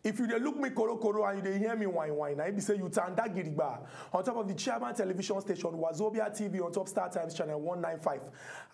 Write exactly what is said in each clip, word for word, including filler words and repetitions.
If you dey look me korokoro and you dey hear me whine whine, na im be say you tanda gidigba on top of the chairman television station Wazobia T V on top Star Times channel one nine five.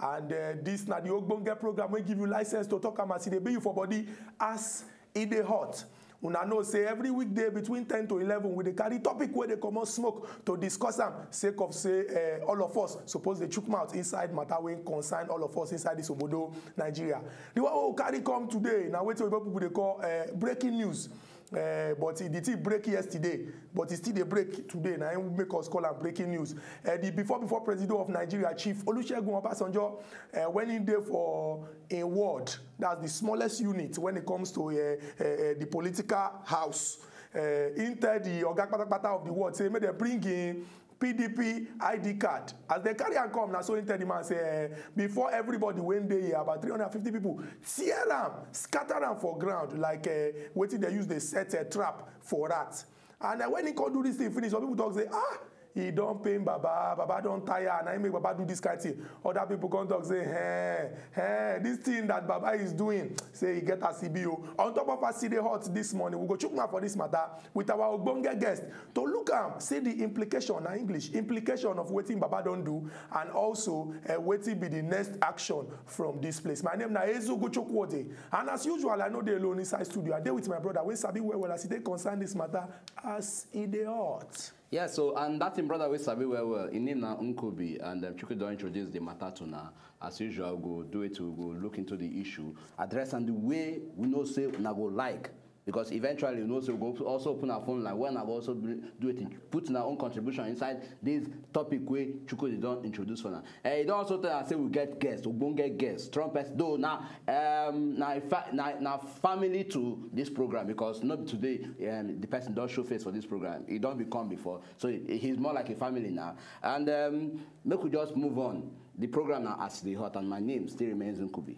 And uh, this na the ogbonge program wey give you license to talk am as e dey be you for body, as e dey hot. Una know say every weekday between ten to eleven, we dey carry topic wey dey comot smoke to discuss am, sake of say uh, all of us suppose dey chook mouth inside matter wey concern all of us inside this obodo, Nigeria. The one wey we carry come today na wetin oyibo people dey call uh, breaking news. Uh, but e, the thing break yesterday, but e still dey break today. Na im make us call am breaking news. Uh, the before before president of Nigeria, Chief Olusegun Obasanjo, uh, when he dey for a ward, that's the smallest unit when it comes to uh, uh, uh, the political house. Uh, he tell the oga patapata of the ward say make dem bring in P D P I D card. As they carry am come, na so he tell the man say, eh, before everybody wey dey here, about three hundred fifty people, tear am, scatter am for ground like uh, wetin they use dey set a trap for rat. And uh, when he come do this thing finish, some people talk say, ah, he don pain Baba, Baba don tire, na him make Baba do this kind thing. Other people come talk say, hey, hey, this thing that Baba is doing, say he get as e be o. On top of as e dey hot this morning, we go chook mouth for this matter with our ogbonge guest to look am, see the implication, na English, implication of wetin Baba don do, and also uh, wetin be the next action from this place. My name na Ezugu Chukwuode, and as usual, I no dey alone inside studio. I dey with my brother wey sabi well well as e dey concern this matter as e dey hot. Yeah, so and that im brother wey sabi well well, im name na Nkubi, and um, Chukwu don introduce the matter to una. As usual, we go do it, we go look into the issue, address am the way we know say una go like, because eventually we know say we go also open our phone line wey una go also bring, do it, put una own contribution inside this topic wey Chukwu don introduce for una. Eh, e don also tell am say we get guests, ogbonge guests, strong person. Though na um, na, a fa- na na family to this program, because no be today um, the person don show face for this program. He don be come before, so he, he's more like a family now. And um, make we just move on. The program na as e dey hot, and my name still remains Nkubi.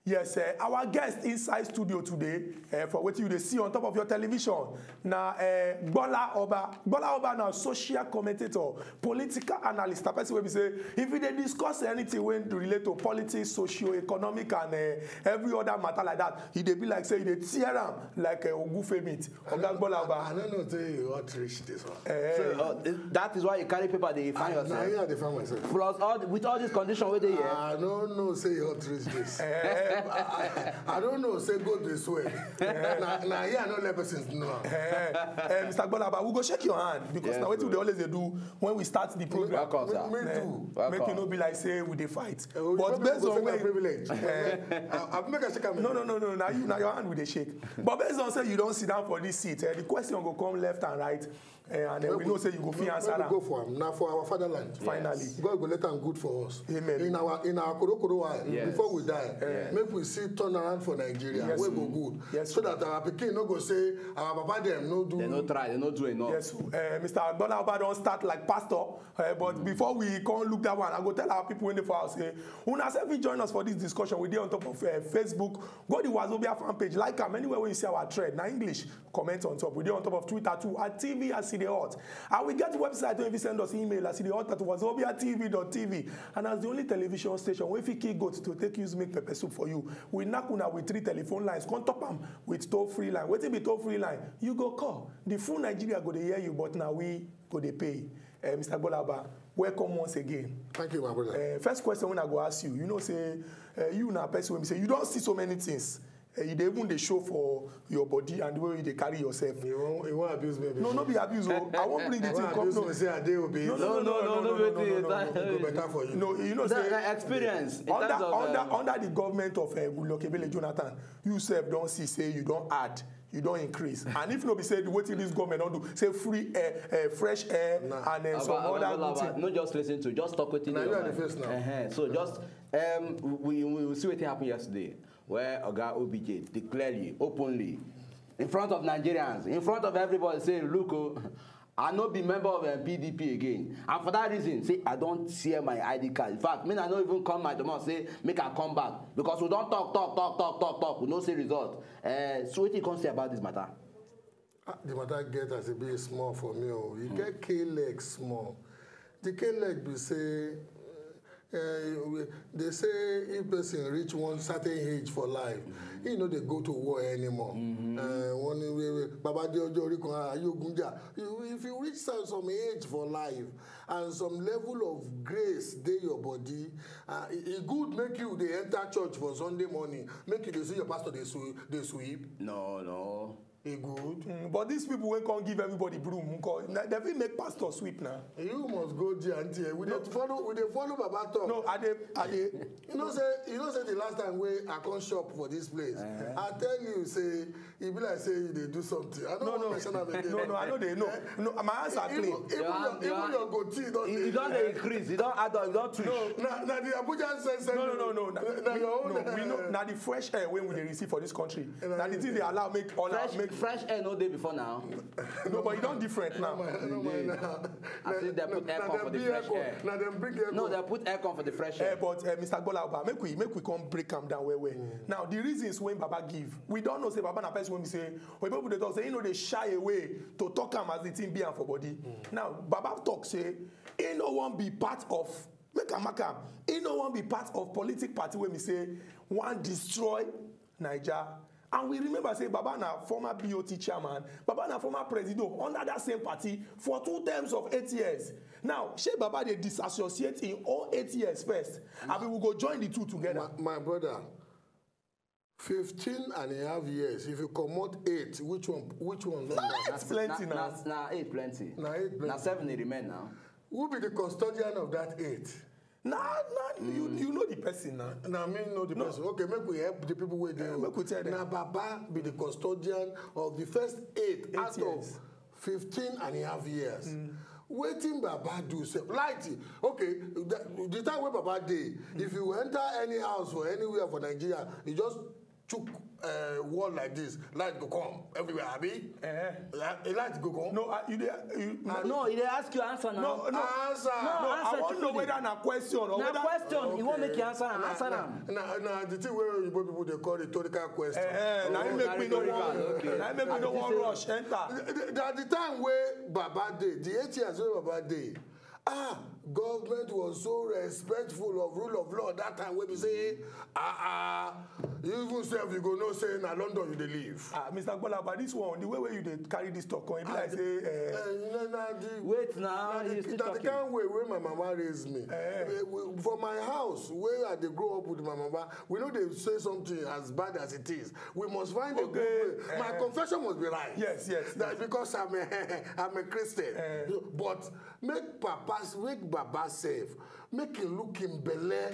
Yes, uh, our guest inside studio today, uh, for wetin you dey see on top of your television, na uh, Gbola Oba. Gbola Oba na social commentator, political analyst, na person wey be say if you dey discuss anything wey relate to politics, socio-economic, and uh, every other matter like that, e dey be like say you dey tear am like uh, ogufe meat. Oga Gbola Oba. I no know say you hot reach this one. Eh, so uh, that is why you carry paper dey find yourself. Na here I dey find myself. Plus all the, with all this condition wey dey here. I no know say you hot reach this. Eh. I, I, I don't know say goat dey sweat. Na na here I no let persons know am. Eh, eh, Mister Gbola Oba, we go shake your hand because na wetin we dey always dey do when we start the program. Welcome, sir. Me too. Make e no be like say we dey fight. Eh, but based on where privilege. Eh. I, I make I shake am. No, no, no, no. Na you, na your hand we dey shake. But based on say you don sit down for this seat, eh, the question go come left and right, eh, and eh, we know say you go fit answer am. Go for am. Na for our fatherland. Finally. God go let am good for us. Amen. In our in our korokoro while, before we die, make we see turn around for Nigeria. Yes, wey go good. Yes, so that our pikin no go say our papa dem no do. They no try. They no do enough. Yes, uh, Mister Agbona Oba don start like pastor. Uh, but before we come look that one, I go tell our people wey dey for house say una sef fit join us for this discussion. We dey on top of uh, Facebook. Go the Wazobia fan page, like am anywhere wey you see our thread. Na English, comment on top. We dey on top of Twitter too at T V as e dey hot. And we get the website wey you fit send us email as e dey hot at wazobia T V dot T V. And as the only television station wey fit kill goat to take use make pepper soup for you, we knack una with three telephone lines. Come top am with toll free line. Wetin be toll free line? You go call. The full Nigeria go dey hear you, but na we go dey pay. Uh, Mister Gbola Oba, welcome once again. Thank you, my brother. Uh, first question wey I go ask you, you know say uh, you na person wey be say you don see so many things. Uh, e dey even dey show for your body and the way you dey carry yourself. You wan you wan abuse me? No, no be abuse o. I wan bring the thing come. You wan abuse me say I dey obese? No, no, no, no, no, no, no, no, no, no, no. E go better for you. No, you know say experience under under under the government of uh, Goodluck Ebele Jonathan, you sef don see say you don add. You don increase. And if no be say the wetin this government don do, say free air, uh, fresh air, and uh, some other good thing. No just listen to, just talk wetin dey your mind. Uh-huh. So just um, we, we, we see wetin happen yesterday, where Oga O B J declare you openly, in front of Nigerians, in front of everybody, say, look, oh, I no be member of um, P D P again. And for that reason, say I don tear my I D card. In fact, me I no even come my domot say make I come back because we don talk, talk, talk, talk, talk, talk. We no see result. Uh, so wetin you come say about this matter? Ah, the matter get as e be small for me o. E get K leg small. The K leg be say Eh, we- they say if person reach one certain age for life, he no dey go to war anymore. Eh, wọ́n ní wíwí bàbá dé ọjọ́ orí kan, ayé ogun jà. You- if you reach some, some age for life and some level of grace dey your body, uh, e e good make you dey enter church for Sunday morning, make you dey see your pastor dey sweep, dey sweep. No, no. E good. Mm, but these people wey come give everybody broom, nko, na- dem fit make pastor sweep na. You must go there and there. We dey follow, we dey follow Baba talk. No, I dey, I dey. You know say, you know say the last time wey I come shop for this place, I tell you say e be like say you dey do something. I no No, wan no, mention am again. no, no, I no dey. No, no, my hands are Even, clean. even your, even your goatee don You don dey increase. You don add up. You don twitch. Na na the Abuja sense. No, no, no, no, na- Na your own. No, we know na the fresh air wey we dey receive for this country. Na the thing dey allow make all our Fresh, make. Fresh air no dey before now. No, but e don different now. No mind now. I think they put aircon for the fresh air. Na dem bring aircon. No, they put aircon for the fresh Eh, air. but uh, Mister Gbolagba, make we make we come break am down well well. Now the reasons wey Baba give, we don know say Baba na person wey be say when people dey talk say he no dey shy away to talk am as the thing be am for body. Now Baba talk say he no wan be part of, make am mark am, he no wan be part of politic party wey be say wan destroy Naija. And we remember say Baba na former B O T chairman, Baba na former presido under that same party for two terms of eight years. Now, shey Baba dey disassociate im own eight years first, abi we go join the two together? My, my brother, fifteen and a half years. If you comot eight, which one? Which one? No, That's plenty na, now. Na, na eight plenty. Na eight plenty. Na seven dey remain now. Who be the custodian of that eight? Na na you you know the person na. Na me know the person. Okay, make we help the people wey dey. Eh, make we tell them. Na Baba be the custodian of the first eight, Eight out years. Of fifteen and a half years. Wetin Baba do sef? Light. Okay, the, the time wey Baba dey, if you enter any house for anywhere for Nigeria, you just chook uh, wall like this, light go come everywhere, abi? Eh. Light, light go come. No, uh, you dey you. No, he dey ask you answer now. No, no, Answer. no, I answer wan know truly. Whether na question or Na whether. Question. He wan make you answer am. Answer Na, am. na, na the thing wey oyibo people dey call rhetorical question. Eh, na him make me no Rhetorical, wan. okay. Na him make me no wan rush enter. The, the, the, the time wey Baba dey, the eight years wey Baba dey, ah, government was so respectful of rule of law that time wey be say, ah, ah, you even sef you go know say na London you dey live. Ah, Mister Gbolagba, this one, the way wey you dey carry this talk come, e be like say. Eh, Eh, na, na the, Wait now, na the, you still na the talking. Kind way wey my mama raise me. Eh. Eh, we- For my house, where I dey grow up with my mama, we no dey say something as bad as it is. We must find a Okay. good way. My Eh. Confession must be right. Yes, yes, That because I'm a, I'm a Christian. Eh. But make papa, make baba sef, make him look him belle.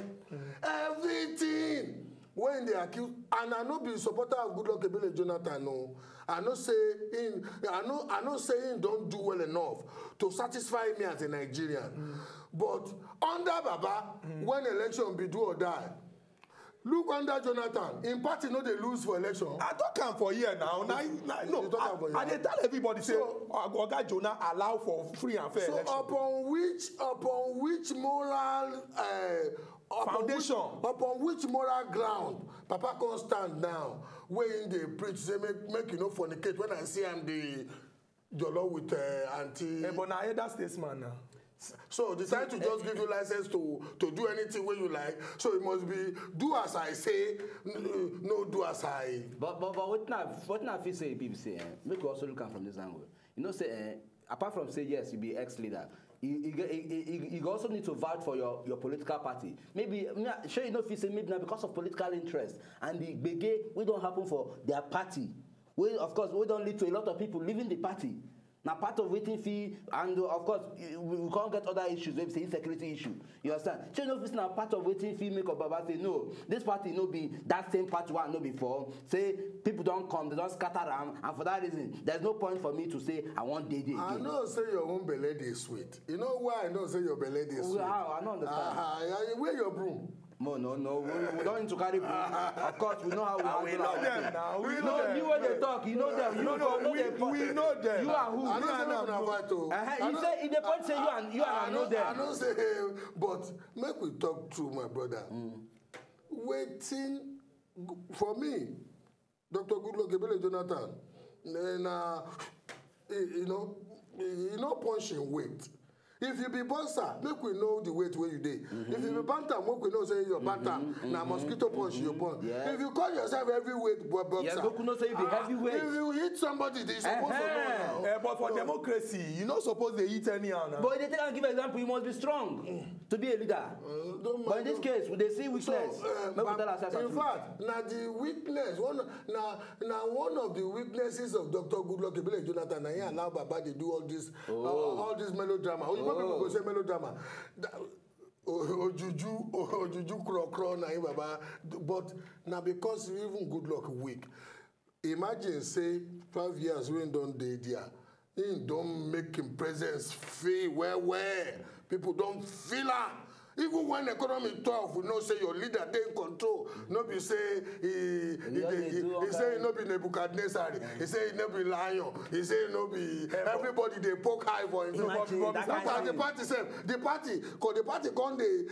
Everything wey dey accuse, and I no be supporter of Goodluck Ebele Jonathan o. I no say him, I no, I no say him don do well enough to satisfy me as a Nigerian. But under Baba, when election be do or die, look under Jonathan, him party no dey lose for election. I talk am for here now. Na, na, no, You talk am for I, I here. Dey tell everybody say Oga Jonah allow for free and fair So election. Upon which, upon which moral, uh, upon Foundation. Which, upon which moral ground Papa come stand now? Wey him dey preach say make make you no fornicate. When I see am dey jollo with uh, aunty. Eh, but na elder statesman now. So the title just give you license to to do anything wey you like. So it must be do as I say, n- no do as I. But but but wetin I wetin I feel say e be be say eh, make we also look am from this angle. You know say eh, apart from say yes, you be ex-leader, you, you, get- you, you, you also need to vouch for your, your political party. Maybe me, I- sure you know if you say maybe na because of political interest and the gbege wey don happen for their party, wey of course wey don lead to a lot of people leaving the party. Na part of wetin fit and uh, of course you- we we come get other issues wey be say insecurity issue. You understand? Shey you no fit say na part of wetin fit make Baba say no, this party no be that same party wey I know before. Say people don come, they don scatter am, and for that reason, there's no point for me to say I wan dey there I again. Know say your own belle dey sweet. You know why I know say your belle dey sweet? How? I no understand. Ah, ah, where your broom? No, no, no. We, we don't need to carry broom. Of course, we know how we handle We know our them thing. now. We No, know them. You wey dey talk, you know them. You No, no, no we, dey we know them. You are who? I Me know and say am make una know. Fight o. Uh-huh. He say, he dey point say you and you and I know I them. Know say, but make we talk true, my brother. Wetin for me, Doctor Goodluck Ebele Jonathan, eh, na eh, you know, he no punch him weight. If you be boxer, make we know the weight where you dey. If you be bantam, make we know say your bantam na mosquito punch you punch. Yes. If you call yourself heavyweight bo- boxer, Yes, make we know say you be ah, heavyweight. If you hit somebody, they supposed to know now. Eh, but for democracy, you no suppose dey hit anyhow now. But you dey take am give example, you must be strong to be a leader. Uh, don't But in this mind case, we dey see So, weakness. uh, Make we but tell ourselves in truth. Fact, na the weakness, one na na one of the weaknesses of Doctor Goodluck Ebele Jonathan, na he allow Baba dey do all this uh, Oh. all this melodrama. Oyibo people go Oh. say melodrama. That, o- ojuju ojuju kro kro na him Baba do, but na because even Goodluck weak. Imagine say twelve years wey him don dey there, him don make him presence feel well well. People don feel am. Even when economy tough, we know say your leader dey in control. No be say he he He just dey dey he, do all he say he kind no be Nebuchadnezzar. He say he no be lion. He say he no be Eh, but everybody dey poke eye for him. Imagine But, but that kind But the thing. Party sef, the party, cause the party come dey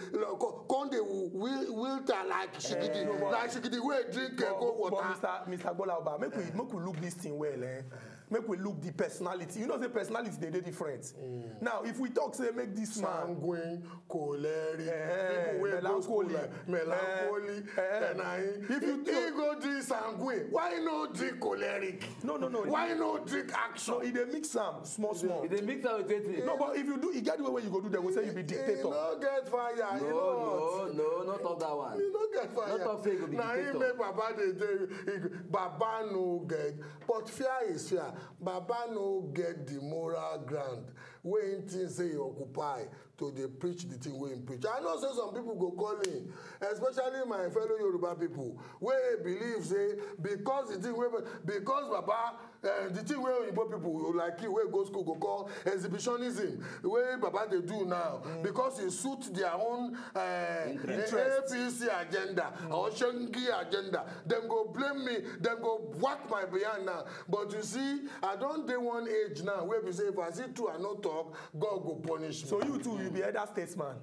come dey wilter like shigidi, Eh, but like shigidi wey drink uh, But, go but water. Mister Mister Gbolaoba, make we make we look this thing well, eh? Make we look the personality. You know, say personality dey dey different. Now, if we talk, say make this man Sanguine, choleric, Eh, people wey go school melancholy. Like melancholy, Eh, eh. and I, If you if do you go drink sanguine, why no drink choleric? No, no, no. Why no drink action? No, e dey mix am small small. E dey mix am with wetin? No, but if you do, e get the way wey you go do, dem go say you be E dictator. No get fire. E No, no no, hot. No, no talk that one. E no get fire. No talk say you go be Na him dictator. Make Baba dey dey. He go- Baba no get, but fear is fear. Baba no get the moral ground wey him think say he occupy to dey preach the thing wey him preach. I know say some people go call him, especially my fellow Yoruba people, wey believe say because the thing wey because Baba uh, the thing wey oyibo people like you wey go school go call exhibitionism wey Baba dey do now because e suit their own uh, Interest. A P C agenda or Shengi agenda, dem go blame me, dem go whack my behind now. But you see, I don dey one age now wey be say if I see two I no talk, God go punish me. So you too, you be elder statesman.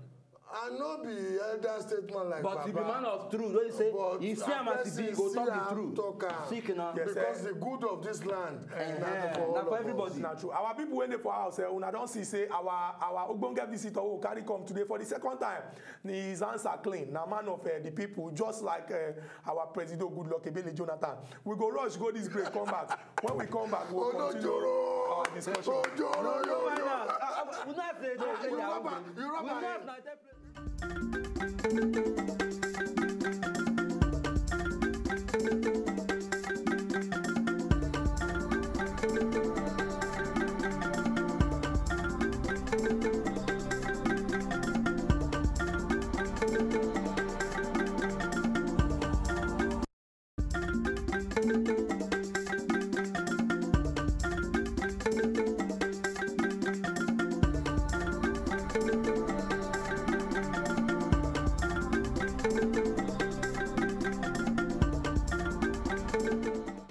I no be elder statesman like But Baba. You be man of truth. Don't you say But you see am as e be, you go talk the truth. Talk am. Sick na. Yes, Because eh. The good of this land Eh, na for na all for of us. Everybody. Na true. Our people wey dey for house, eh, una don see say our our ogbonge visitor wey we carry come today for the second time. His answer clean. Na man of eh, the people, just like eh, our presido Goodluck Ebele Jonathan. We go rush go this break, come back. When we come back, we'll continue Ojoro. Our discussion. Ojoro, yo, yo. We no have to do it. Yoruba, Yoruba. We no have na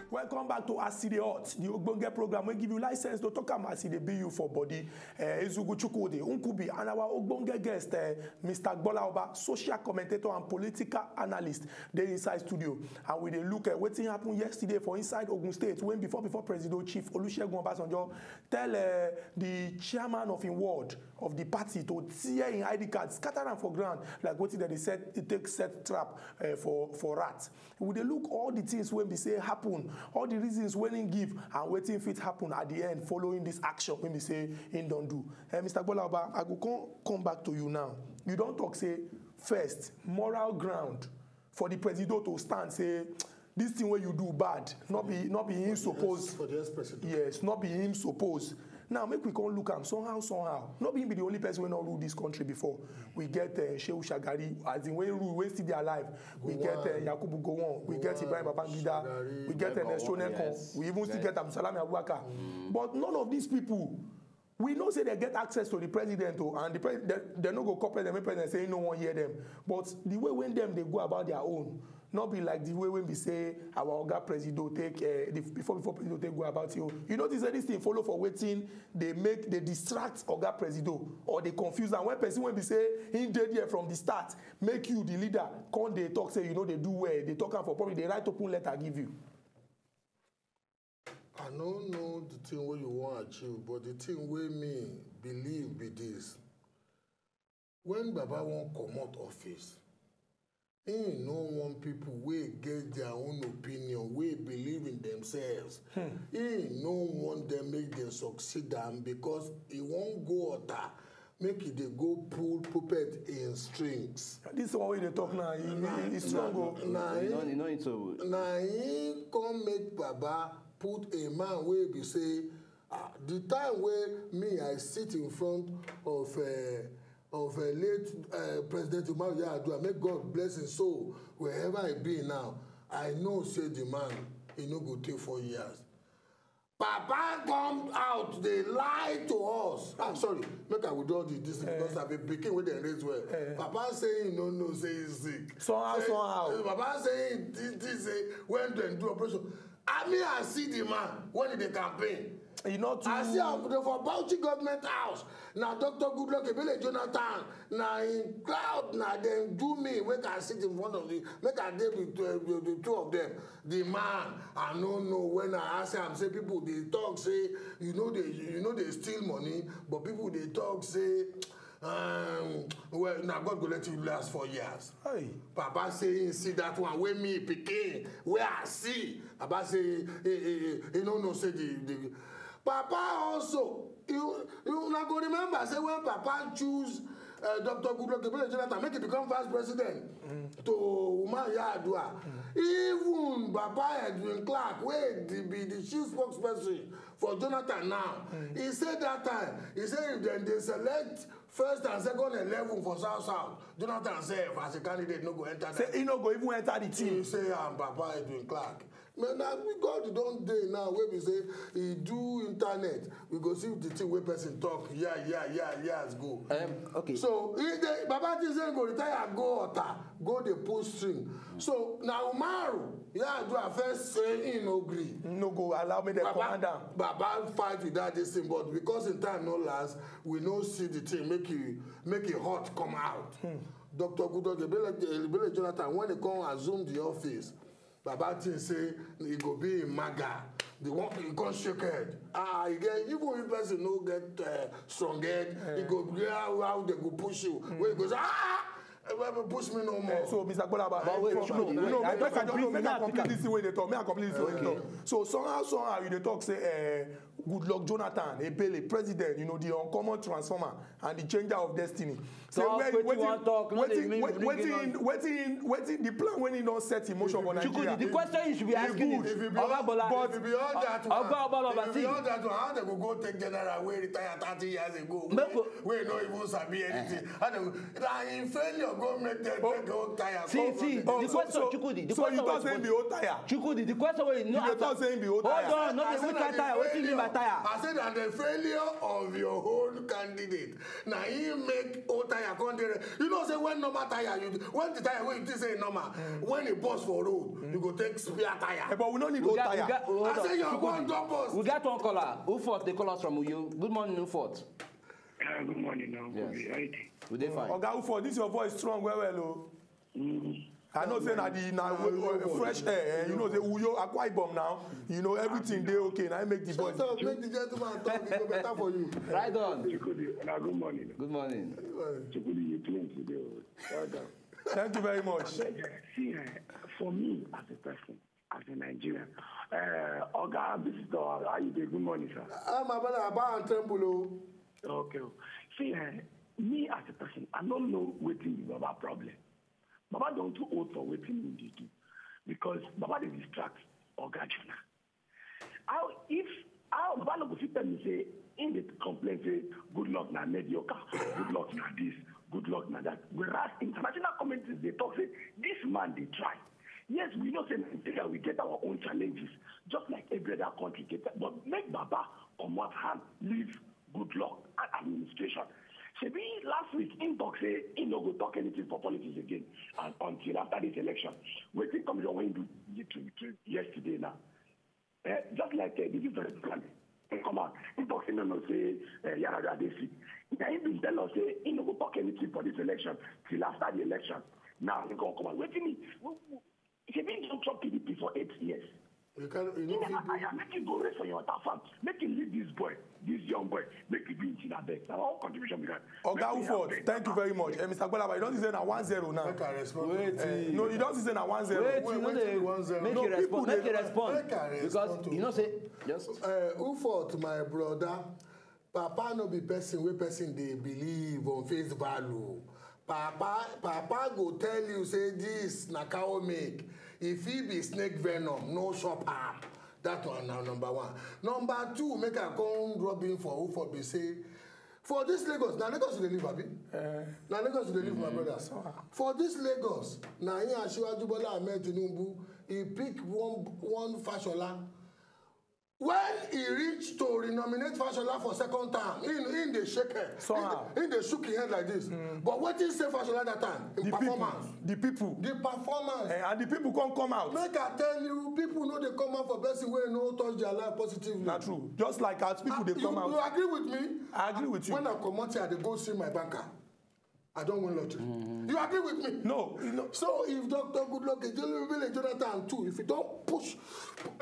Welcome back to As E Dey Hot, the ogbonge program wey give you license to talk am as e dey be you for body. Uh, Ezugu Chukwudi Nkubi and our ogbonge guest, uh, Mister Gbolaoba, social commentator and political analyst, dey inside studio. And we dey look at wetin happen yesterday for inside Ogun State when before before President Chief Olusegun Obasanjo tell uh, the chairman of him ward of the party to tear him I D card, scatter am for ground like wetin dem dey set, take set trap uh, for for rat. We dey look all the things wey be say happen, all the reasons wey him give and wetin fit happen at the end following this action wey be say him don do. Uh, Mister Gbolaoba, I go come come back to you now. You don talk say first moral ground for the presido to stand say this thing wey you do bad, no be no be him suppose. For the ex-president. Yes, no be him suppose. Now make we come look am somehow somehow. No be him be the only person wey no rule this country before. We get uh, Shehu Shagari, as in wey rule wey still dey alive. We get uh, Yakubu Gowon, we get Ibrahim Babangida, Shagari, we get Ernest Shonekan, yes, we even still get Abdulsalami Abubakar. But none of these people We know say dem get access to the president o, and the pre dem dem no go call president make president say he no wan hear dem. But the way wey dem dey go about their own no be like the way wey be say our oga presido take eh, the before before presido take go about him own. You notice say this thing follow for wetin dey make dey distract oga presido or dey confuse am when person wey be say him dey there from the start make you the leader come dey talk say you no dey do well, dey talk am for public, dey write open letter give you. I no know the thing wey you wan achieve, but the thing wey me believe be this. When Baba wan comot office, he no want people wey get their own opinion, wey believe in themselves. He no want them make dem succeed am, because he wan go altar, make he dey go pull puppet in strings. This one wey you dey talk now, he, he, he strong o. Na You know, you know it's so. Na him come make Baba put a man wey be say, ah, the time wey me I sit in front of, eh, of, eh, late, eh, President Umaru Yar'Adua, may God bless him soul wherever he be now. I know say the man, he no go take four years. Papa come out dey lie to us. Ah, sorry, make I withdraw the this thing, because I be pikin wey dem raise well. Papa say he no know say he sick. Somehow, Say, somehow. Papa say he did this, say when dem do operation. I mean, I see the man when he dey campaign. He not too I see am for Bauchi government house. Na Doctor Goodluck Ebele Jonathan, na in crowd, na dem do me, make I sit in front of the, make I dey with, uh, the, the two of them. The man, I no know when I ask am, say people dey talk say you know they, you know they steal money, but people dey talk say, um, well, na God go let you last four years. Hey. Papa say he see that one wey me pikin, wey I see. Papa say he, he, he, he no know say the, the Papa also, you, you una go remember say when Papa choose, uh, Doctor Goodluck Ebele Jonathan, make he become vice president to Umar Yar'Adua. Even Papa Edwin Clark, wey the, be the chief spokesperson for Jonathan now, he said that time, he said if dem dey select first and second eleven for South South, Jonathan sef as a candidate no go enter Say that. He no go even enter the He team. Say am, Papa Edwin Clark. Man, na we God don dey now wey be say he do internet. We go see the thing wey person talk. Yeah, yeah, yeah, years go. Um, okay. So he dey, Baba think say he go retire, go altar, go dey pull string. So na Umaru Yar'Adua first say he no gree. No go allow me the Baba, commander. Baba fight with that this thing, but because in time no last, we no see the thing make it, make it hot come out. Doctor Goodluck Ebele, Ebele Jonathan, when he come assume the office, Baba think say he go be a maga. The one he come shake head. Ah, he get, even if person no get, uh, strong head, he go be how, how they go push you. Where he go say, ah, eh, well, push me no more. Eh, so, Mister Gbolaba, But wait, from, Shukudi, no, wait, I make, just make I, no, complete, make I make I complete this thing wey dey talk. Make I complete this thing wey dey Okay. talk. So somehow, somehow you dey talk say, eh, Goodluck Jonathan, Ebele, president, you know, the uncommon transformer and the changer of destiny. Say Talk where, wetin you wan talk, no dey mean bring it on. Wetin, wetin, wetin the plan wey he don set in motion for Nigeria. Chukudi, the question you should be He asking good. is, If you be Oga all, Bola, if you be all that one, Oga Bola if you be Overseas. all that one, how they go go take general wey retire thirty years ago? Make Wey, we- wey no even sabi anything. How they go, na in failure go make them Oh. take go tire. See, Come see, on. Oh, the so, question, so, Chukudi, the so you question talk was say him be old tire? Chukudi, the question wey you no You dey answer. talk say him be old Hold tire? on, no I be say which na kind the tire? Wetin you mean by failure. tire? I say na the failure of your own candidate. Na him make old tire come dey. You know say when normal tire, you, when the tire wey you think say e normal, when e burst for road, you go take spare tire. Eh, but we no need We old got, we tire. got, hold I on. say your Chukudi, one don burst. We got one caller. Ufot, they call us from Uyo. Good morning, Ufot. Uh, good morning, now. Yes. How you doing? We dey fine. Oga Ufot, this your voice strong well well o. Mm. I know say na the, na, uh, fresh air, eh, you know, the Uyo, Akwa Ibom now. You know, everything dey okay. Now make the voice. Shut up, make the gentleman talk, it go better for you. Right on. Chukudi, una good morning. Good morning. Good morning. Chukudi, you clean today o. Well done. Thank you very much. Abeg, see, eh, for me as a person, as a Nigerian, uh, Oga Visitor, how you dey? Good morning, sir. Ah, my brother, I bow and tremble o. Okay. See, eh, me as a person, I don't know wetin be Baba problem. Baba don too old for wetin he dey do, because Baba dey distract Oga Jonah. How if, how Baba no go fit tell me say him dey complain say Goodluck na mediocre, Goodluck na this, Goodluck na that. Whereas international communities dey talk say this man dey try. Yes, we know say Nigeria, we get our own challenges, just like every other country get, but make Baba comot hand, leave Goodluck and administration. Shebi last week him talk say he no go talk anything for politics again, and until after this election. Wetin come your when do yesterday now? Eh, just like, eh, this is very plan. Come out. He talk say no, no, say, eh, Yar'Adua dey sick. Now he been tell us say he no go talk anything for this election till after the election. Now he come come out. Wetin he, Shebi he don chop P D P for eight years. You can, you know, If you people, I make him go rest for your water farm. Make him leave this boy, this young boy. Make him be in abeg. Na our contribution be that. Oga Make him Ufot, abeg. Thank you very much. Eh, Mister Gbalaba, you don see say na one zero now. Make I respond. Wait, Eh, no, you don see say na one zero. wait, wait, you know wait, they one zero. make No, you people respond. Make dey- you respond Make I because respond to you know say just Uh, Ufot, my brother, Papa no be person wey person dey believe on face value. Papa, Papa go tell you say this na cow make. If he be snake venom, no shop am. That one na number one. Number two, make I come rub in for Ufot be say, for this Lagos, na Lagos you dey live, abi? Na Lagos you dey live, my brother. For this Lagos, na here Asiwaju Bola Ahmed Tinubu, he pick one one Fashola. When he reach to renominate Fashola for second term, he he dey shake head. Somehow. He dey shook him head like this. But wetin save Fashola that time? Him The people, performance. The people. The performance. Eh, and the people come come out. Make I tell you, people no dey come out for person wey no touch their life positively. Na true. Just like as people dey You, come you out. Agree with me? I agree with you. When I comot here, I dey go see my banker. I don win lottery. You agree with me? No, you know, So if Doctor Goodluck Ebele Jonathan too, if you don push,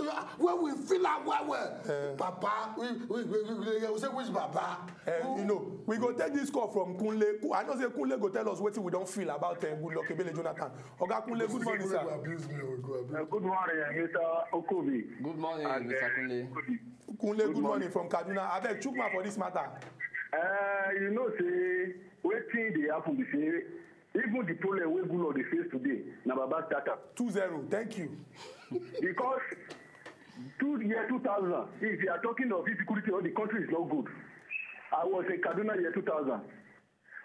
yeah, when we feel am well well, Papa, we we we we we, we say which Baba? eh, you know, we go take this call from Kunle. Ku- I know say Kunle go tell us wetin we don feel about uh, Goodluck Ebele Jonathan. Oga Kunle, good morning, People wey go sir. Abuse me, we go abuse. Uh, good morning, Mister Okobi. Good morning, And, Mister uh, Kunle. Kunle, good morning from Kaduna. Abeg, chook mouth for this matter. Uh, you know, say wetin dey happen be say even the problem wey Goodluck dey face today na Baba start am. Two zero. Thank you. Because two year two thousand, if you are talking of insecurity or the country is not good, I was in Kaduna year two thousand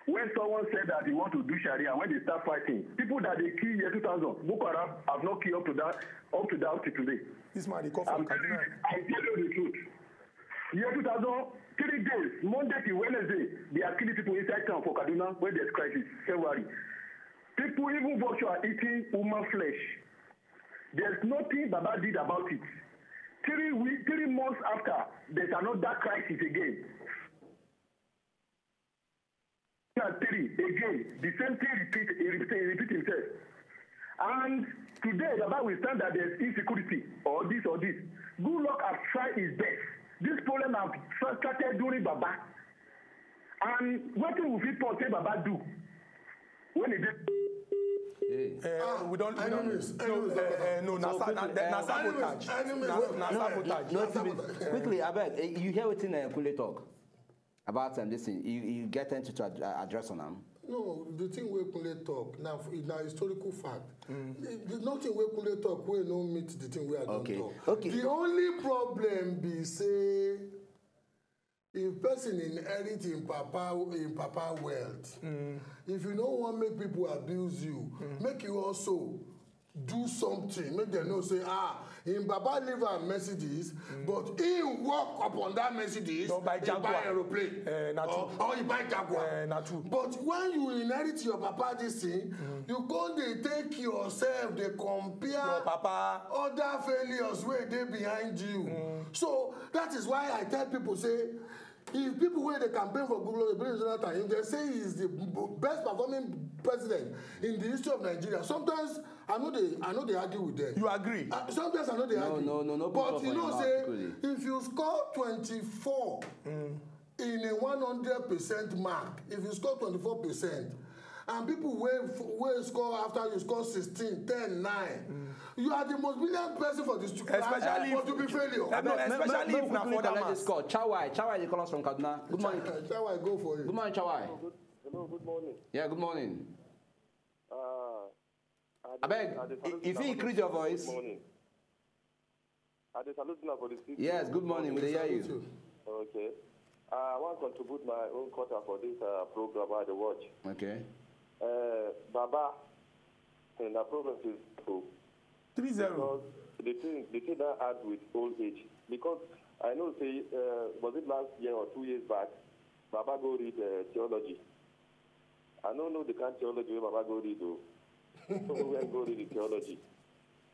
when someone said that he want to do Sharia. When they start fighting, people that they kill year two thousand, Boko Haram have not killed up to that up to that up to today. This man dey call from I'm telling Kaduna. you, I'm telling you the truth. Year two thousand, three days, Monday to Wednesday, they are killing people inside town for Kaduna when there's crisis, February. People, even vulture are eating human flesh. There's nothing Baba did about it. Three weeks, three months after, there's another crisis again. And three, again, the same thing repeat, he repeat, he repeat himself. And today, Baba will stand that there's insecurity or this or this. Goodluck has tried his best. This problem has started during Baba. And what will fit talk say Baba do? When he did Hey. Uh, we don't. We don't Anyways, no, anyways, uh, uh, no, na, So sa- na, quickly, na, na uh, sabotage. Anyways, Na, anyways, na no, sabotage. No, That's quickly, about- quickly, Abeg, eh, you hear wetin uh, Kunle talk about um, this thing? You, you get time to, to ad- uh, address on am. No, the thing wey Kunle talk na f- na historical fact. The, the nothing wey Kunle talk wey no meet the thing wey I don Okay, talk. okay. The only problem be say if person inherit im papa im papa wealth, if you no wan make people abuse you, make you also do something, make dem know say ah, im papa leave am Mercedes, but he work upon that Mercedes, Don buy he Jaguar. Buy aeroplane, Eh, na or, true. Or he buy Jaguar. Eh, na true. But when you inherit your papa this thing, you come dey take yourself dey compare Your papa. Other failures wey dey behind you. So that is why I tell people say if people wey dey campaign for Goodluck Ebele Jonathan, if they say he is the b- best performing president in the history of Nigeria, sometimes I no dey I no dey argue with them. You agree? Uh, sometimes I no dey No, argue. no, no, no put But up you for know your mouth, say Kudi. If you score twenty-four in a one hundred percent mark, if you score twenty-four percent, and people wey wey score after you score sixteen, ten, nine, you are the most brilliant person for this Especially but to be failure. No, especially if na quickly for that collect mass. This call. Chawai, Chawai, they call us from Kaduna. Good morning. Chawai, go for you. Good morning, Chawai. Hello, good morning. Yeah, good morning. Uh, I Abeg, dey- I dey if- salute if una you for increase the your studio. voice. Good morning. I dey salute una for the studio. Yes, good morning. We dey hear you. Okay. Uh, I wan contribute my own quarter for this uh, program I dey watch. Okay. Uh, Baba, eh, na problem is so Three zero. because the thing the thing that hard with old age because I know say uh, was it last year or two years back, Baba go read uh, theology. I no know the kind theology wey Baba go read o. So we go read the theology.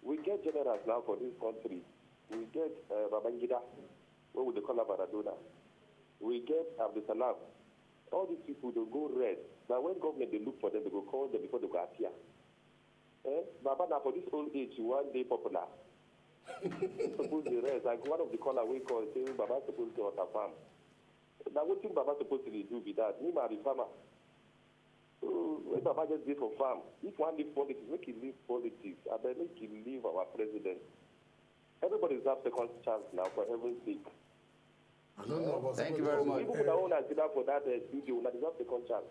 We get generals now for this country. We get uh, Babangida, wey we dey call am Maradona. We get Abdulsalam. All these people dey go rest. Na when government dey look for them, they go call them before they go appear. Eh? Baba, na for this old age you wan dey popular. Suppose the rest, like one of the caller wey call say Baba suppose dey water farm. Na wetin Baba suppose to dey do be that? Me, I be farmer. So when Baba just dey for farm, if wan leave politics, make he leave politics. Abeg, make he leave our president. Everybody deserve second chance now, for heaven's sake. I don't know about Thank you somebody very else. much. Even people that own as leader for that uh, studio, una deserve second chance.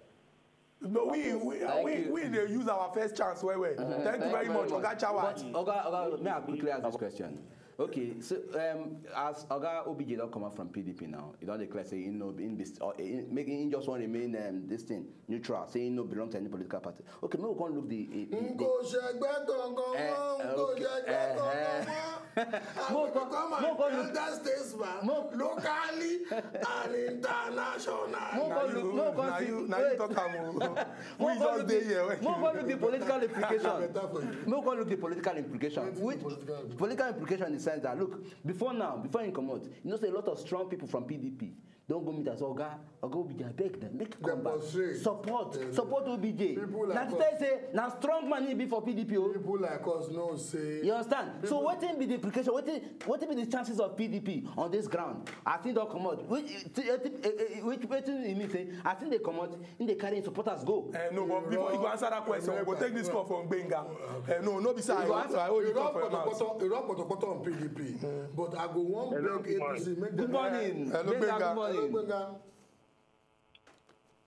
No, we we Thank we, you. we dey use our first chance well well. Thank you Thank very you much, very Oga Chawa. But Oga, Oga, may I quickly ask this question? Okay, so um, as Oga O B J don come out from P D P now, e don declare say he no be, he be, or he, make he just wan remain um, this thing neutral, say he no belong to any political party. Okay, make we come look the. Uh, the- Nko ṣẹgbẹ́ kankan Eh, mọ́, nko okay, ṣẹgbẹ́ eh, kankan eh. mọ́. I Mo will kọ- become mo an kọ- elder statesman, mo- locally and internationally. Mo Na kọ you, look, mo kọ na see, you, na you wait. talk am o. Mo We kọ just look dey the- here. Mo kọ look the political implication. Better for you. Mo kọ look the political implication. Wetin be Which political implication? Political implication in the sense that, look, before now, before he comot, you know say a lot of strong people from P D P don go meet us. Oga, Oga O B J, abeg dem, make you come back. Demonstrate. Support, Yes. support O B J. People like Na to us. tell you say na strong man he be for P D P o. People like us know say. You understand? So People- wetin be the implication? Wetin wetin be the chances of P D P on this ground? As he don comot, which which wetin e mean say as he dey comot, he dey carry him supporters go. Eh, no, but before you go answer that question, we go take this call from Gbenga. Eh, no, no be say I want to, I hold you talk for your mouth. Irọ́ pọ̀tọ̀pọ̀tọ̀ on P D P, but I go wan Hello, beg good morning. A P C make Good dem. Morning. Hello, Gbenga, Gbenga. good morning. Gbenga.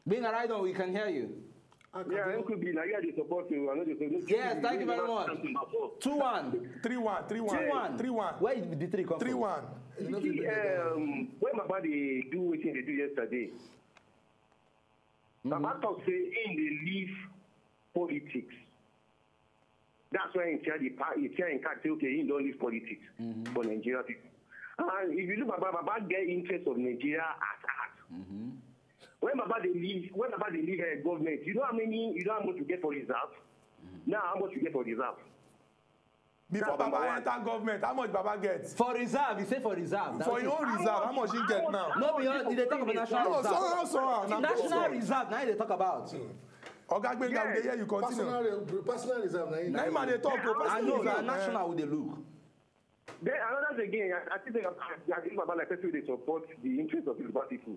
Gbenga, right on, we can hear you. Yeah, M Q B, now you dey support you. I know they say. Yes, thank you very much. Two one. Three one, three one, Two one. Three one. Where did the three come Three from? One. You see, um, when Baba dey do wetin he dey do yesterday, Baba talk say he dey leave politics. That's why he tell the pa he tell him card say okay, he don leave politics for Nigeria people. And if you look Baba, Baba get interest of Nigeria at heart. When Baba dey leave, when Baba dey leave uh, government, you know how many, you know how much you get for reserve. Now how much you get for reserve? Before That's number Baba one. Enter government, how much Baba get? For reserve, he say for reserve. For him own reserve, how much he get now? No be he dey talk about national No, reserve. somehow, somehow. Na National reserve, na he dey talk about. Oga Gbenga, we dey hear you continue. Personal, re- personal reserve na him. Na him I dey talk o. I Personal know, na reserve. national we dey look. Then another thing again, I, I think I, I think about like person wey dey support the interest of Yoruba people.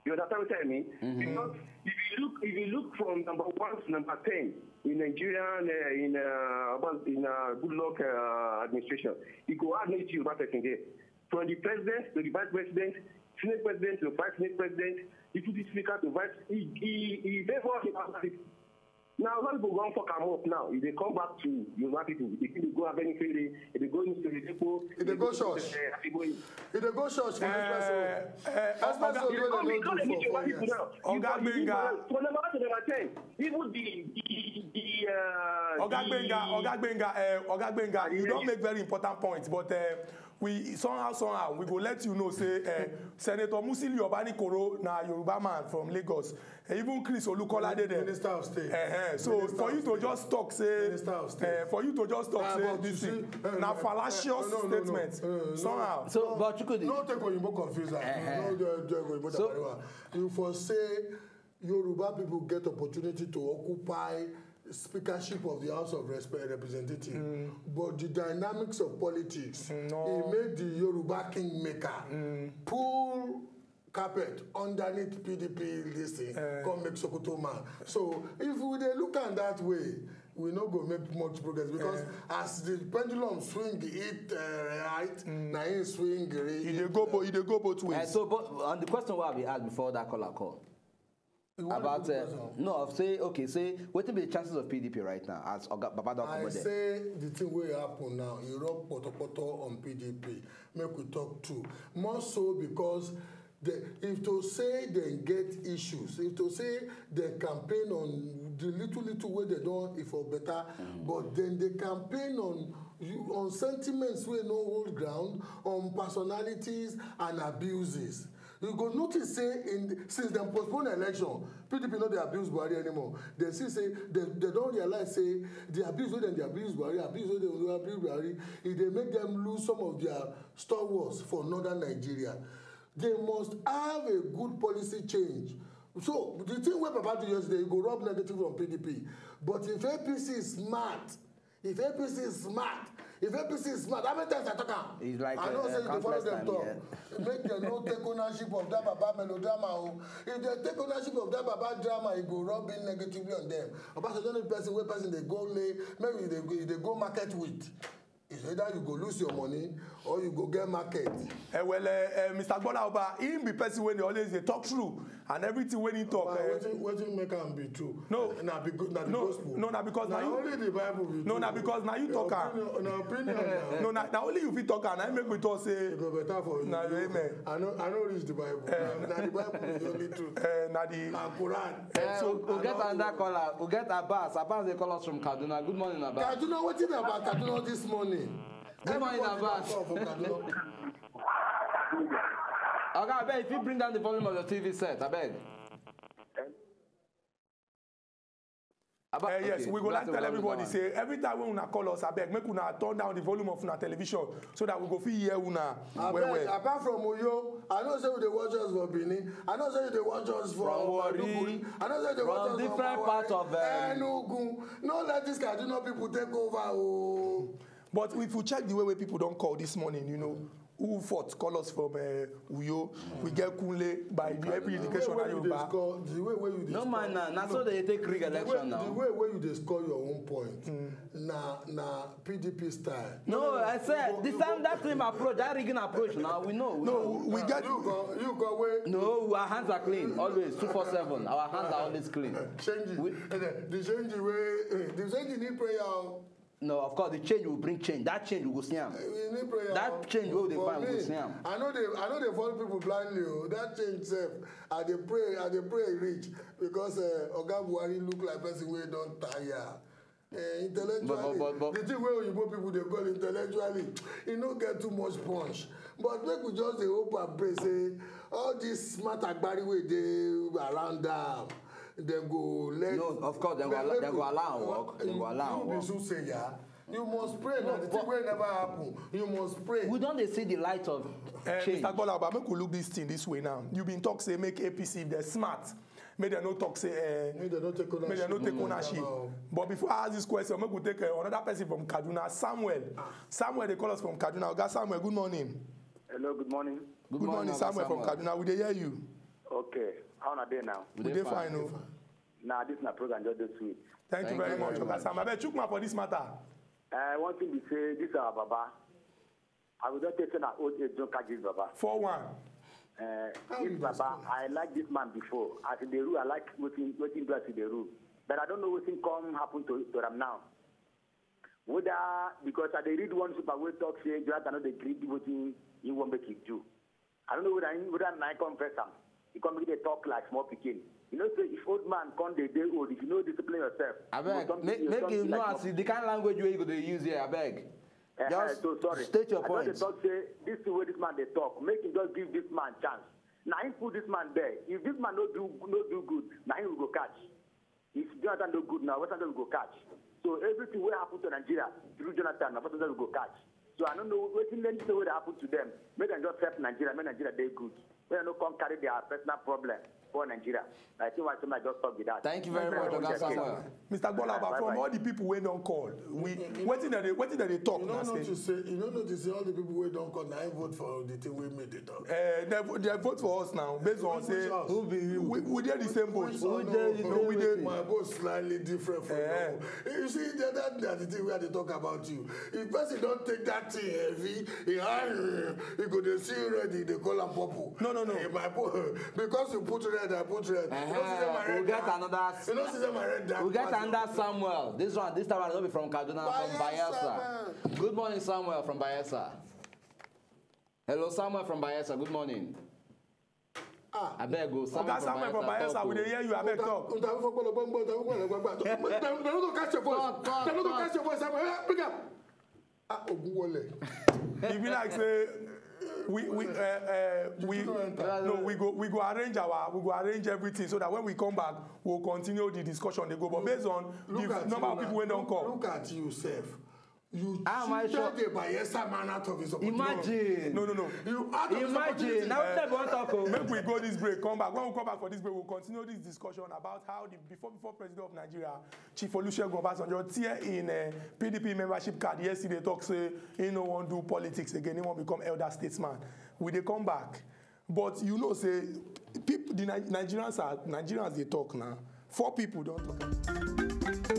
You understand what I mean? Because if you look, if you look from number one to number ten in Nigerian uh, in uh, about in uh, Goodluck uh, administration, you go add make Yoruba person there. From the president to the vice president, senate president to vice senate president, deputy speaker to vice, he he he favour the Yoruba people. Now a lot of people go fuck am up now. If they come back to Yoruba people, they think they go have anything. They they go into the depot. If they go church. Uh, happy going. If they go church for express road. Eh, eh, Express Oga- road wey dem no They do don't for need four Yoruba people years. now. Oga You- you- Gbenga. From number one to number ten, even the the the. Uh, Oga the- Gbenga, Oga Gbenga, uh, Oga Gbenga, you hear don you. Make very important points, but uh, we somehow somehow we go let you know say uh, Senator Musili Obanikoro na Yoruba man from Lagos. Uh, even Chris Olukolade there. Minister of State. Uh-huh. So Minister for you of to State. Just talk say Minister of State. Uh, for you to just talk Ah, say but this you thing see, uh, na uh, fallacious uh, no, no, no, statement uh, no. somehow. So, but you could. No take Oyinbo confuse am. Eh-heh. No do do Oyinbo So- tabarewa. You for say Yoruba people get opportunity to occupy speakership of the House of Respe- Representatives, but the dynamics of politics, No. e make the Yoruba kingmaker pull carpet underneath P D P this thing, Eh. Come make Sokoto man. So if we dey look am that way, we no go make much progress because as the pendulum swing it uh, right, na him swing re- E dey go both, e dey go both Uh, ways. So, but on the question wey I bin ask before that caller call You wan about repeat the uh, question? No, I say okay, say wetin be the chances of P D P right now as Oga Baba don I comot there? Say the thing wey happen now, e rub potopoto on P D P. Make we talk true. More so because the, if to say dem get issues, if to say dem campaign on the little little wey dem don e for better, but then dem campaign on you on sentiments wey no hold ground, on personalities and abuses. You go notice say in since dem postpone election, P D P no dey abuse Buhari anymore. Dem see say dem dem don realize say the abuse wey dem dey abuse Buhari, abuse wey dem dey abuse Buhari, e dey make dem lose some of their stalwarts for northern Nigeria. They must have a good policy change. So the thing wey Baba do yesterday, e go rub negative on P D P. But if A P C is smart, if A P C is smart, If A P C is smart, how many times I talk am? It's like, I know uh, say you dey follow countless them time, talk. Yeah. Make dem no take ownership of that baba melodrama o. If dem take ownership of that baba drama, e go rub in negatively on them. Obasanjo no be person wey person dey go lay, maybe you dey go, you dey go market with. It's either you go lose your money or you go get market. Eh, well, uh, uh, Mister Gbola Oba, he be person wey dey always dey talk true and everything wey he talk. But Uh, wetin wetin make am be true? No. Na because na the No, gospel. no, na because na Na you- only the Bible be No, true. na because na you Your talk am. Opinion, na opinion na. No, na, na only you fit talk am. Na him make we talk say. E go better for you. Na amen. I no I no reach the Bible. Na the Bible be the only truth. Uh, na the. Na Quran. Eh, we, we get another caller. We get Abbas. Abbas dey call us from Kaduna. Good morning, Abbas. Kaduna, wetin be about Kaduna this morning? Good morning, Everybody Abbas. don call for Kaduna. Okay, abeg, if you bring down the volume of your T V set, abeg. Abba- Eh, yes, okay, we go that's like the tell one we everybody want. Say every time when una call us, abeg, make una turn down the volume of una television so that we go fit hear una well Abeg, well. Apart from Oyo, I know say you dey watch us for Benin. I know say you dey watch us for From Warri, Maiduguri. I know say you dey watch from us different for parts of, um, Enugu. No let these Kaduna people take over o. But if you check the way wey people don call this morning, you know, who fought call us from uh, Uyo, we get Kunle by the every The indication way that wey you dey Yoruba. Score, the way wey you dey No score, man, na na so they take Rick the way, election the now. Way wey you dey score your own point na na P D P style. No, I said You this go- time that same approach, that rigging approach now, we know. We No, know. we get. You go you go wey No, our hands are clean always, two four seven. Our hands are always clean. Change. We- Eh, the change wey eh, the change need prayer o. No, of course, the change will bring change. That change we go see am. You need prayer That o. change wey we dey For find, we go me, see am. I no dey I no dey follow people blindly o. That change sef, I dey pray I dey pray reach because uh, Oga Buhari look like person wey don tire. Uh, intellectually, But- but- but- but- the thing wey oyibo people dey call intellectually, e no get too much punch. But make we just dey hope and pray say all this smart agbari wey dey around am, dem go let. No, of course, dem go allow- dem go allow am work. Dem go allow am You be work. soothsayer. You must pray na the thing wey never happen. You must pray. We don dey see the light of Uh, change. Mister Gbola Oba, make we look this thing this way now. You been talk say make A P C, if they're smart, make dem no talk say. Uh, Make dem no take ownership. Make dem no take ownership. But before I ask this question, make we take uh, another person from Kaduna, Samuel. Samuel, they call us from Kaduna. Oga Samuel, good morning. Hello, good morning. Good morning, Oga Samuel from Kaduna. We dey hear you. Okay, how una dey now? We dey fine o. Nah, this na program just dey sweet. Thank you Thank very you much, very Oga much. Samuel. Abeg, chook mouth for this matter. Uh, one thing be say this our baba. I will just take say na old age don catch this baba. Four one. Uh, this baba, I like this man before. As he dey rule, I like wetin wetin do as he dey rule. But I don't know wetin come happen to to am now. Whether because I dey read one newspaper wey talk say Jonathan no dey gree do wetin he wan make he do. I don't know whether he, whether na him come vex am. He come begin dey talk like small pikin. You know say if old man come dey dey old, if you no discipline yourself, you go Abeg, come make you go make come you be know like as you, the kind language wey you go dey use here. Abeg, Eh, just so sorry. State your I just dey point. Talk say this thing wey this man dey talk, make him just give this man chance. Na him put this man there. If this man no do no do good, na him we go catch. If Jonathan no good now, Obasanjo we go catch. So everything wey happen to Nigeria through Jonathan, na Obasanjo we go catch. So I no know wetin dem say wey dey happen to them. Make dem just help Nigeria, make Nigeria dey good. Make dem no come carry their personal problem for Nigeria. I think why somebody just talk be that. Thank you very much, Oga Samuel. Mister Gbola Oba, from all the people wey don call, we wetin dem dey wetin dem dey talk You na no say. Notice say you no notice say all the people wey don call na him vote for the thing wey make the talk. Uh, they, they vote for us now based on say Who be you? We, we dey the same boat. Which Who one dey of- the No, we dey. My boss slightly different from Eh. you. You see, that, that, that's the thing we had to talk about you. If person don't take that thing heavy, he, he go dey see you ready, they call him purple. No, no, no. Eh, my boy, because you put red, I put red. You know, see Uh-huh. my red We get dark. Another. You know, see my red dark. We get pass. Another Samuel. This one, this time I no be from Kaduna, from Bayelsa, Bayelsa. Good morning, Samuel from Bayelsa. Hello, Samuel from Bayelsa. Good morning. Ah. Abeg o, Samuel Oga Samuel from Bayelsa, we dey hear you. Abeg talk. Ntàwọn fọpọlọ gbọngbọn, ntàwọn fọpọlọ gbọngbọn. Dem no go catch your voice. Talk, talk, Dem no go talk. Catch your voice. Samuel, eh, bring am. Ah, Ogunwole. E be like say we we uh, uh, we You don't enter. No, we go we go arrange our we go arrange everything so that when we come back we'll continue the discussion dey go, but based on Look the at number you of people now. Wey don Look- call. Look at you sef. You How am I cheated sure? the Bayelsa man out of his opportunity. Imagine. No, no, no. You out of his Imagine. opportunity. Now what I want to talk. Oh. Make we go this break, come back. When we come back for this break, we'll continue this discussion about how the before before president of Nigeria, Chief Olusegun Obasanjo, tear in uh, P D P membership card yesterday. Talk say he no wan do politics again. He wan become elder statesman. We dey come back, but you know say people, the Ni- Nigerians are Nigerians dey talk now. Four people don talk.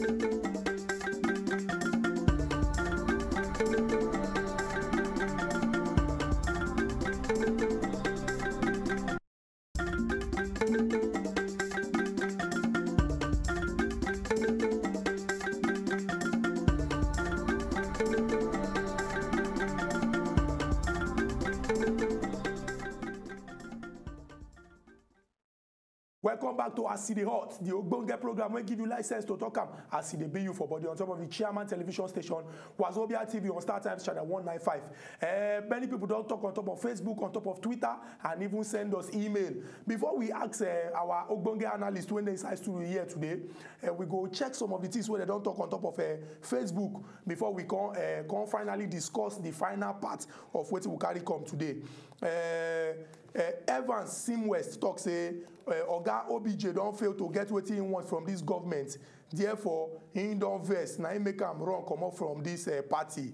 Welcome back to As E Dey Hot, the ogbonge program wey give you license to talk am as e dey be you for body on top of the Chairman Television Station, Wazobia T V on Star Times Channel one nine five. Uh, many people don talk on top of Facebook, on top of Twitter, and even send us email. Before we ask uh, our ogbonge analyst wey dey inside studio here today, uh, we go check some of the things wey dem don talk on top of uh, Facebook before we come uh, come finally discuss the final part of wetin we carry come today. Uh, uh, Evans Simwest talk say uh, Oga O B J don fail to get wetin he want from this government, therefore he don vex, na him make am run comot from this uh, party.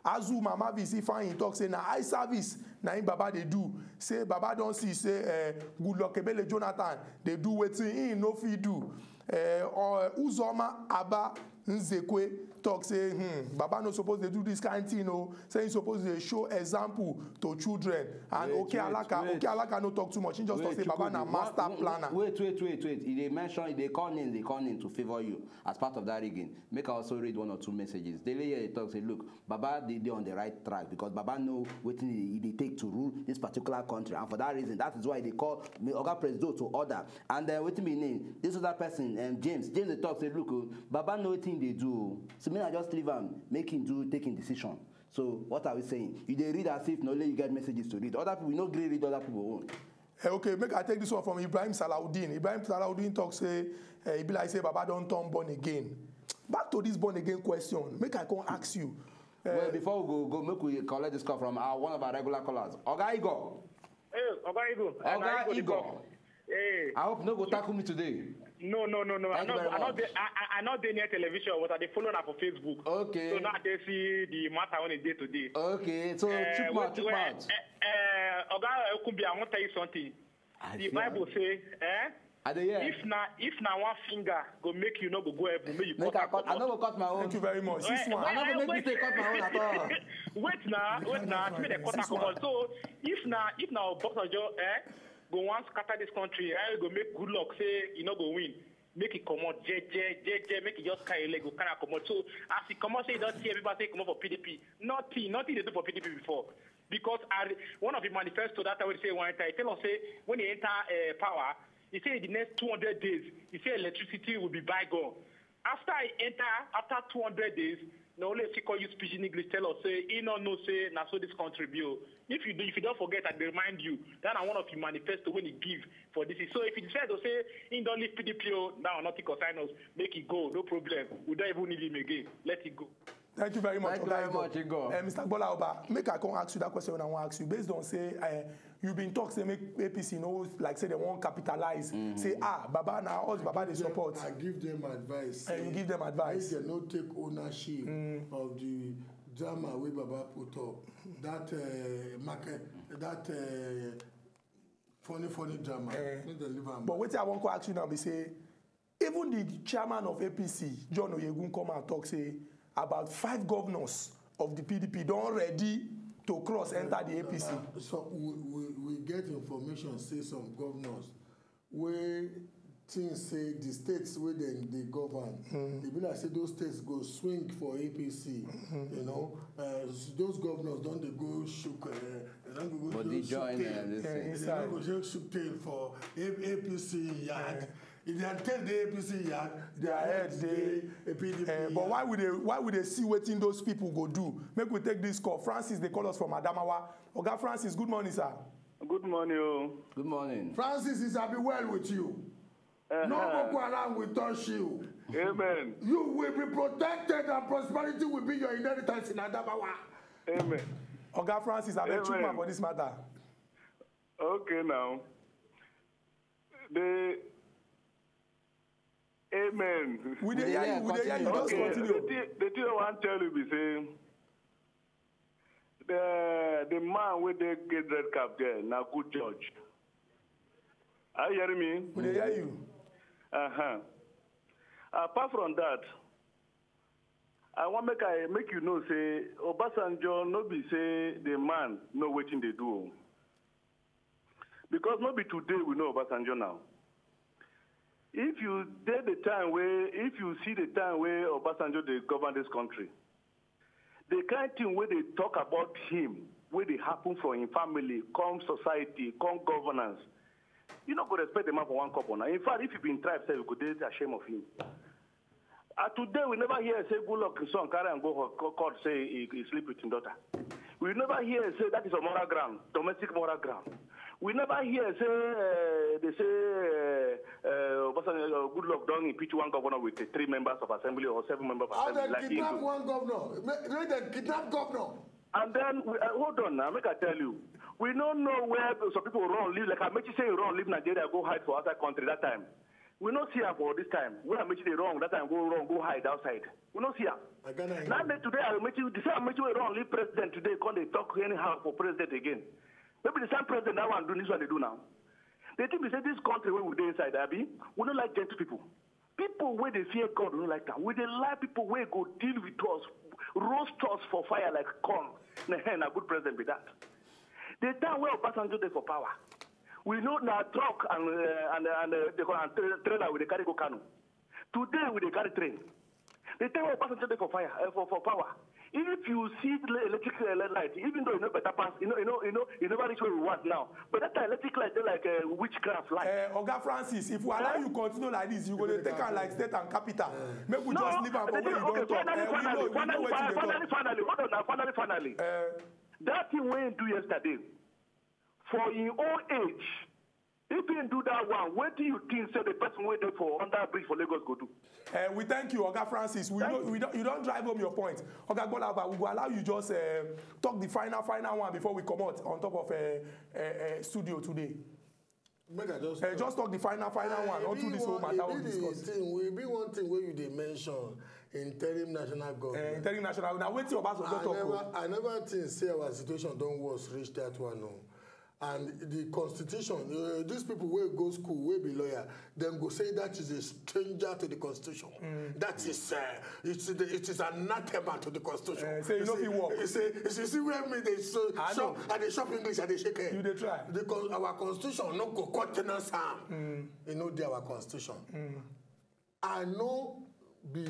Azuma Mavis Ifeanyi talk say na eye service na him baba dey do, say baba don see say uh, Goodluck Ebele Jonathan dey do wetin he no fit do. Uh, uh, Uzoma Aba Nzekwe talk say hmm, baba no suppose dey do this kind thing o, say he suppose dey show example to children. And Wait, Oke wait, Alaka, wait. Oke Alaka no talk too much. He just talk Wait, say baba na Chukwudi, master one- planner. Wait, wait, wait, wait. He dey mention, he dey call name, dey call name to favour you as part of that rigging. Make I also read one or two messages. Dele here he talk say, look, Baba dey dey on the right track because Baba know wetin he, he dey take to rule this particular country, and for that reason, that is why he dey call me Oga Presido to order. And uh, wetin be him name? This other person, um, James. James dey talk say, look, oh, Baba know wetin he dey do. Oh. So make I just leave am, make him do, take him decision. So what are we saying? You dey read as if na only you get messages to read. Other people, you no gree read other people own. Eh, okay, make I take this one from Ibrahim Salaudeen. Ibrahim Salaudeen talk say eh, e be like say Baba don turn born again. Back to this born again question, make I come ask you. Eh, Well, before we go, go make we collect this call from our one of our regular callers, Oga Igor. Hey, Oga Igor. Oga Igor. Hey. I hope no go tackle me today. No, no, no, no. I Thank you not, very I not, much. dey, I, I, I not dey near television, but I dey follow na for Facebook. Okay. So now they see the matter when they dey today. Okay, so Eh, chook wait, mouth, chook wait, mouth. eh, eh, Oga Okunbi, I want tell you something. I The see Bible am. say, eh? I dey hear. If na if na one finger go make you no go go heaven, make you Make cut I am cut. I no comot. Go cut my own. Thank you very much. This Eh, one, I no go wait, make mistake cut my own at all. Wait na, wait na, make dem cut am This one. Comot. So if na if na Obasanjo eh go wan scatter this country, eh go make Goodluck say e no go win, make e comot jeje jeje, make e just carry leg go carry am comot. So as e comot say e don tear paper say e comot for P D P, nothing nothing dey do for P D P before. Because I, one of the manifesto that time wey he say he wan enter, he tell us say when he enter uh, power, he say in the next two hundred days, he say electricity will be bygone. After he enter, after two hundred days, na only he come use pidgin English tell us say he no know say na so this country be o. If you do, if you don forget, I dey remind you that na one of the manifesto wey he give for this. So if he decide to say he don leave P D P o, now nothing concern us. Make e go, no problem. We don't even need him again. Let it go. Thank you very much. Thank you Oga very Igor. much, Igor. Eh, Mister Bola Oba, make I come ask you that question I wan ask you. Based on say uh, you been talk say make A P C no like say they wan capitalize. Say ah, Baba na us, Baba dey support. I give them advice. Eh, you give them advice. Make dem no take ownership of the drama wey Baba put up. That uh, market, that uh, funny funny drama. Eh. Make dem leave am. But wetin I wan come ask you now be say even the chairman of A P C, John Oyegun, come and talk say about five governors of the P D P don ready to cross enter the A P C. So we, we, we get information say some governors wey think say the states wey dem dey govern, e be like say those states go swing for A P C. You know, uh, those governors don dey go shook, uh, dem don go Body shook join tail. and this Yeah, thing. Dem inside. don go just shook tail for A- APC yard. If dem take the APC yard, their Their head head dey dey- a PDP Eh, yard. But why we dey why we dey see wetin those people go do? Make we take this call. Francis dey call us from Adamawa. Oga Francis, good morning, sir. Good morning o. Good morning. Francis, is abi well with you? No Boko Haram will touch you. Amen. You will be protected and prosperity will be your inheritance in Adamawa. Amen. Oga Francis, I beg you, man, for this matter. Okay, now. The Amen. We dey hear you, we dey hear you. Just continue. The thing, the thing I wan tell you be say the the man wey dey get red cap there na good judge. Are you hearing me? We dey hear you. Uh-huh. Apart from that, I wan make I make you know say Obasanjo no be say the man know wetin dey do o. Because no be today we know Obasanjo now. If you dey the time wey, if you see the time wey Obasanjo dey govern this country, the kind thing wey dey talk about him, wey dey happen for him family, come society, come governance, you no go respect the man for one couple now. In fact, if you be in tribe sef, you go dey ashamed of him. And today we never hear say Goodluck his son carry am go ho-, co-, court say he, he sleep with him daughter. We never hear say that is a moral ground, domestic moral ground. We never hear say uh, they say uh, uh, Obasanjo, uh, Goodluck don impeach one governor with uh, three members of assembly or seven members of How assembly. They like kidnap Igbo. One governor. Make, make them kidnap governor. And then we, uh, hold on now, make I tell you. We don't know where some people run leave. Like I make you say run leave Nigeria, go hide for outside country that time. We no see am for this time. Where Amechi dey run that time, go run, go hide outside. We no see am. Now that today Amechi, the same Amechi wey run leave president today, come dey talk anyhow for president again. Maybe the same president that one do this one they do now. They think we say this country where we dey inside, Abi, we no like gentle people. People where they fear God, we no like that. We dey like people where go deal with us, roast us for fire like corn. Na, na good president be that. The time where Obasanjo dey for power, we know na truck and uh, and and uh, they call am tra- trailer we dey carry go Kano. Today we dey carry train. The time where Obasanjo dey for fire uh, for for power. If you see the electric uh, light, even though you know better pass, you know you know you know you never reach where we want now. But that time electric light dey like uh, witchcraft light. Uh, Oga Francis, if we allow you continue like this, you go dey take am like state and capital. Make we just leave am for where you don talk. Finally, finally, finally, finally, finally, hold on now, finally, finally. Uh, that thing wey he do yesterday, for him own age, if he do that one, what do you think say the person wey dey for under bridge for Lagos go do? Uh, we thank you, Oga Francis. We, know, we don't, you don't drive home your point. Oga Gbolaba, we go allow you just uh, talk the final, final one before we come out on top of uh, uh, uh, studio today. Make I just Uh, just talk the final, final one. Onto this whole matter we discuss. Thing, we be one thing where you dey mention interim national government. Uh, interim national. Now wait till Obasanjo I talk. Never, I never think say our situation don't worse reach that one. No. And the constitution, uh, these people wey go school, wey be lawyer, dem go say that is a stranger to the constitution. Mm. That is, uh, it's the, it is anathema to the constitution. Uh, say you know fit work. You see, you see where me they so I shop, know. And they shop English and they shake head. You dey try. Because our constitution no go countenance am. Mm. You know, they our constitution. Mm. I no be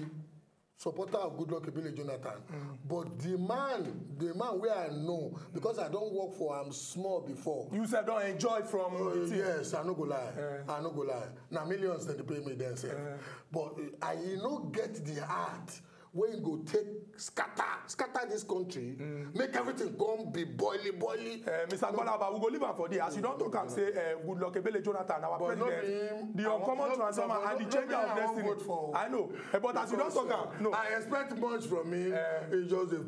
supporter of Goodluck Ebele Jonathan, mm. But the man, the man where I know, because I don't work for am small before. You said don't enjoy from uh, the thing. Yes, I no go lie. Uh. I no go lie. Now millions that they pay me themselves. Uh. But uh, I no get the heart wey go take scatter scatter this country, mm. Make everything come be boily boily. Uh, Mister Gbalaba, we go leave am for there. As you don't talk am, say uh, Goodluck Ebele Jonathan, our but president, the uncommon transformer and the changer of destiny. I know, uh, but as you don't talk am, no. I expect much from me. Uh, it's just a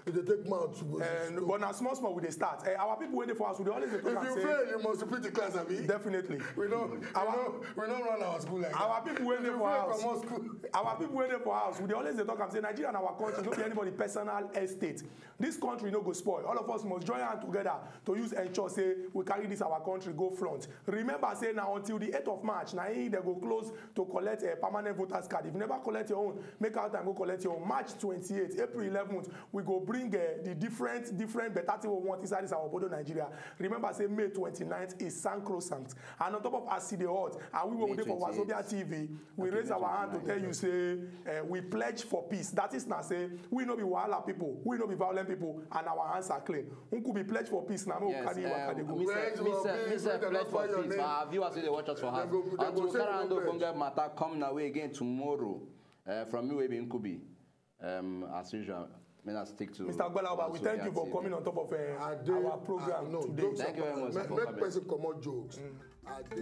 If they take mouth to go to school. But na small small we dey start. Eh, our people wey dey for house, we dey always dey talk am say. If you fail, you must repeat the class, abi? Definitely. We no, we no, we no run our school like that. Our people wey dey for house. If you fail, comot school. Our people wey dey for house, we dey always dey talk am say Nigeria na our country, no be anybody personal estate. This country no go spoil. All of us must join hand together to use ensure say we carry this our country go front. Remember say na until the eighth of March, na im dem go close to collect a permanent voters card. If you never collect your own, make out time go collect your own. March twenty-eighth, April eleventh, we go bring uh, the different, different better thing we want inside this our obodo Nigeria. Remember say May twenty-ninth is sacrosanct. And on top of as e dey hot, and we wey we dey for Wazobia T V, we raise our hand to tell you say uh, we pledge for peace. That is na say we no be wahala people, we no be violent people, and our hands are clean. Uncle be pledge for peace na me yes, carry um, waka dey go. Mister Mister Mister pledge for peace. Our viewers wey dey watch us for house. Until we carry another ogbonge matter come na way again tomorrow. Uh, from me wey be Nkubi. Um, as usual, may I stick to Mister Gwalaoba, we thank you for coming on top of uh, our program today. Thank you very much. Make person comot jokes. Mm. Ade.